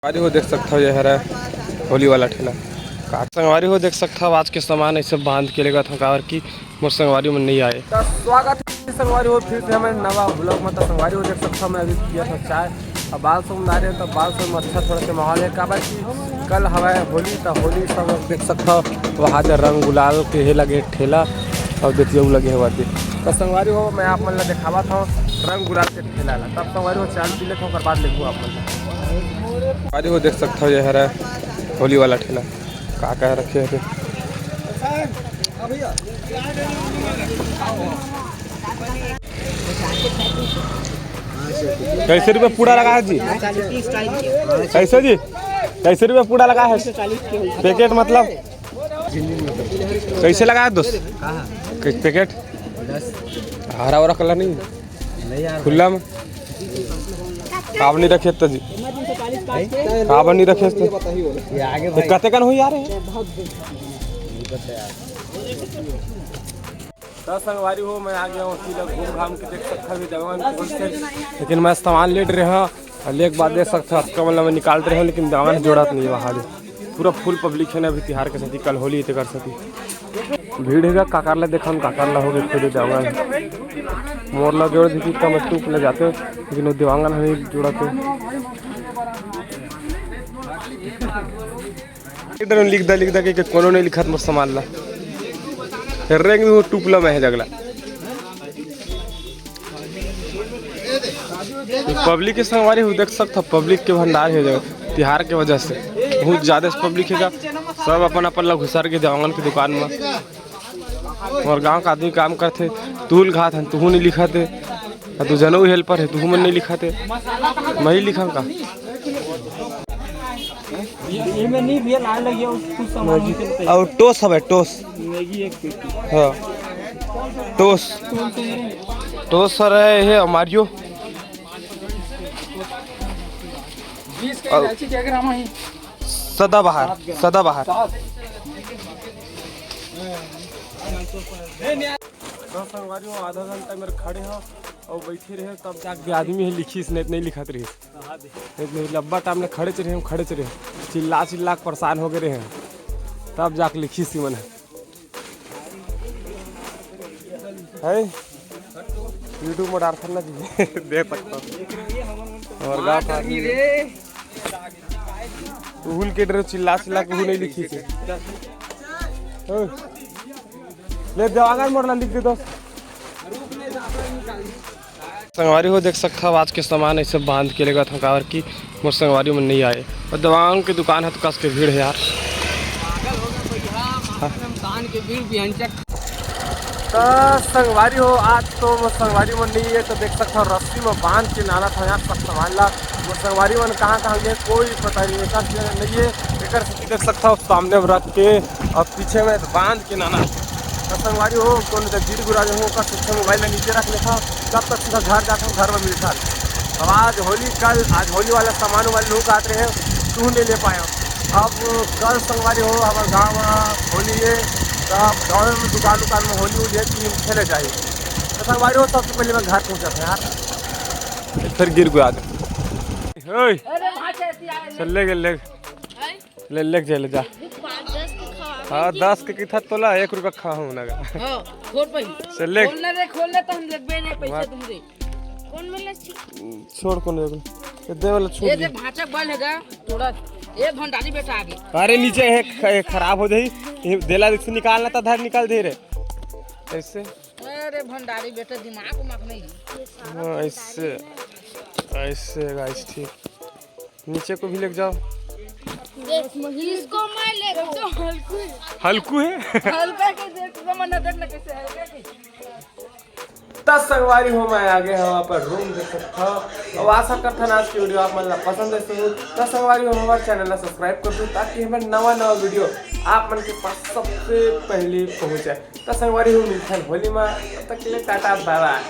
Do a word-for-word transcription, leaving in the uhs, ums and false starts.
संगवारी हो, देख सकथव, ये हरे होली वाला ठेला। का संगवारी हो, देख सकथव, आज के सामान ऐसे बांध के लेगत हव, काबर कि मोर संगवारी मन नहीं आए। त स्वागत हे संगवारी हो, फिर से हमर नवा vlog में। त संगवारी हो, देख सकथव, मैं अभी पियत हव चाय। अब बाल सोम आ रहे हैं, त बाल सोम में अच्छा थोड़ा से माहौल है, काबर कि कल हवय होली, त होली सब लोग देख सकथव, वहाँ जो रंग गुलाल के हे लगे ठेला, और देखिए वो लगे हुआ दे। त संगवारी हो, मैं आप मन ला देखावत हव रंग गुलाल के ठेला ला। तब संगवारी हो, चाय पी लेथव, ओकर बाद लेगहूँ आप मन ला। संगवारी हो, देख सकथव, ये हरे होली वाला ठेला। का का रखे हे? कैसे रुपये पूड़ा लगा है जी? कैसे जी? कैसे रुपये पूड़ा लगा है? पैकेट मतलब कैसे लगा है दोस्त? कै-, पैकेट हरा वाला कलर नहीं, खुला में। आप नहीं रखे तो जी, आप नहीं रखे तो। ये कते कन हुई यार? त संगवारी हो, मैं आ गया हूँ, असी ला घूम घाम के देख सकथव, अभी दवा कौन से, लेकिन मैं सामान लेट रहे हव, और लेके बाद देख सकथव, अतका मन ला मैं निकाल रहे हव, लेकिन दवा जोड़त नहीं वहाँ भी। पूरा full public है ना अभी तिहार के सेती, कल होली हे तेकर सेती। भीड़ हे गा, काकर ला देखन, काकर ला होगे खुदे दवा। मोर ला जोड़ देती, कम टूक ले जाते, लेकिन वो देवांगन हमें जोड़ाते। इधर लिख दा, लिख दा के, के कोनो नहीं लिखत मोर सामान ला। रेंग दू टुपला में है जगला। पब्लिक के संगवारी हो, देख सकथव, पब्लिक के भंडार हे जगह तिहार के वजह से बहुत ज्यादा पब्लिक हे गा। सब अपन अपन ला घुसर के देवांगन के दुकान में। हमर गांव का आदमी काम करथे, तुहू ल घात हन, तुहू नहीं लिखत हे। आ दू जनऊ helper हे, तुहू मन नहीं लिखत हे। मैं ही लिखंव का? ये में नहीं भैया, लाल लग गया, कुछ सामान होते हैं। और टोस हवे, टोस। मैगी एक पेटी। हाँ, टोस। टोस हरे हे, मारियो। बीस के और इलायची क्या ग्राम है? सदाबहार, सदाबहार। तो संगवारी हो, आधा घंटा मेरे खड़े हो और बैठे रहे, तब जाके आदमी हे लिखिस, नहीं तो नहीं लिखत रहिस। नहीं तो लंबा टाइम ले खड़े च रहे, खड़े च रहे, चिल्ला चिल्ला के परेशान हो गए रहे, तब जाके लिखिस ही मन हे। YouTube में डालथन ना जी। दे सकता हूँ। और गाँव का आदमी। उहुल के डरे चिल्ला चिल्ला के नहीं लिखिस हे। ओए, ले देवांगन मोर ला लिख दे दोस्त। संगवारी हो, देख सकथव, आज के सामान ऐसे बांध के लेगत हव, काबर कि मोर संगवारी मन नहीं आए। और देवांग के दुकान हे तो कस के भीड़ हे यार। पागल हो गया भैया, हाँ। माखन में कान के भीड़ बिहंचक। त संगवारी हो, आज तो मोर संगवारी मन नहीं हे, तो देख सकथव रस्सी में बांध के लानत हव यार सब सामान ला। मोर संगवारी मन कहाँ कहाँ गए कोई पता नहीं हे, कस के नहीं हे। एकर सेती देख सकथव सामने में रख के और पीछे में बांध के लानत। त संगवारी हो, कोनो जगह गिर गुरा जाहूँ, ओकर सेती मोबाइल ला नीचे रख लेथव, तब तक सीधा घर जाथव, घर में मिलथन। अब आज होली, कल आज होली वाला सामान वाले लोग आत रहे, तू नहीं ले पाया। अब कल संगवारी हो, हमर गाँव में होली हे, तब गाँव में दुकान उकान में होली होली हे, टीम खेले जाही। त संगवारी हो, सबसे पहले मैं घर पहुँचत हँव यार। फिर गिर गुरा जाहूँ। ओए, अरे भाई, चल ले, ले, ले। ले, ले, ले जा। पाँच दस के खवा हाँ, दस के किथा तोला, एक रुपया खा हूँ ना गा। हाँ, खोल पहले। चल ले। खोल ना रे, खोल ना, तो हम लेबे नहीं पैसा मत। तुमसे। कौन वाला छी? छोड़, कौन वाला? ये दे वाला छोड़ ये दे। दे भांचा बल हैगा, थोड़ा। ये भंडारी बेटा आगे। अरे नीचे है, ख-, ये खराब हो जाही। ये देला से निकालना था, धर निकाल दे रे। ऐसे। अरे भंडारी बेटा, दिमाग उमाग नहीं है। हाँ, ऐसे, ऐसे गाइस, ठीक। नीचे को भी लेके जाओ। इसको मैं ले तो हल्कू है। हल्कू है? हल्का के देख, तो मन देख ना कैसे हल्का के। त संगवारी हो, मैं आ गए हँव अपन रूम, देख सकथव। अब आशा करथन आज की वीडियो आप मन ला पसंद आइस होही। त संगवारी हो, हमर चैनल ला सब्सक्राइब कर दो, ताकि हमर नवा नवा वीडियो आप मन के पास सबसे पहले पहुँचे। त संगवारी हो, मिलथन होली में, तब तक के लिए टाटा, बाय बाय।